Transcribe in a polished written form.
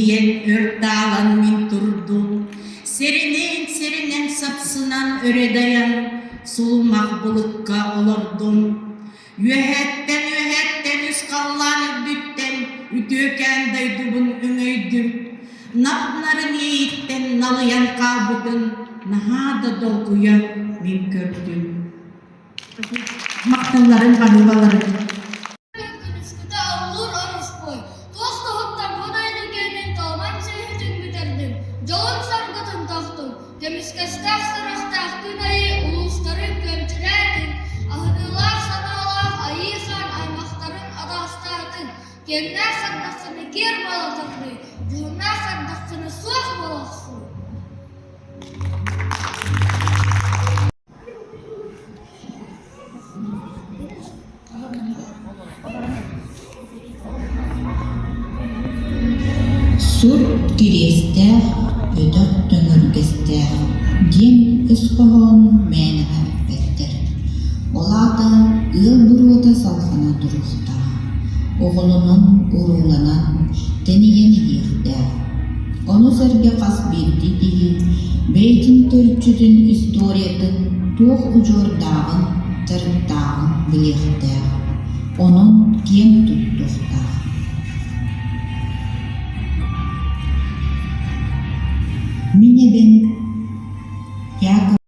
Ийэн өр таалан мин турдум, сиринэн сиринэн сапсынан өрө дайан, сулумах былыкка олордум. Үөһэттэн үөһэттэн үс халлаан үрдүттэн үтүөкээн дойдубун өҥөйдүм. Нап-нарын иэйиттэн налыйан хаалбытын наһаа да долгуйа мин көрдүм. Махталларын баһыыбаларын. Күнүскүтэ ыллыыр ороспуой, туос туһуттан бу дойду киэнин тоомон сүөһүтүн бүтэрдим, дьолун-соргутун тохтум, көмүскэстээх сурахтаах күн айыы улуустарын күөмчүлээтин, аһыныылаах санаалаах айыы хаан аймахтарын атаҕастаатын, киэҥнээх сардаххына киэр буола тардыы, дьоһуннаах сардаххына суох буола охсуу. Сур кириэстээх, өтөх төҥүргэстээх диэн өс хоһоонун мээнэҕэ эппэттэр. Ол аата ыал буруота салҕана туруохтаах, оҕолонон, урууланан, тэнийэн иһиэхтээх. Ону сэргэ хас биирдии киһи бэйэтин төрүччүтүн историятын, туох удьуордааҕын, дьарыктааҕын билиэхтээх, онон киэн туттуохтаах. Мин эбэм Яков.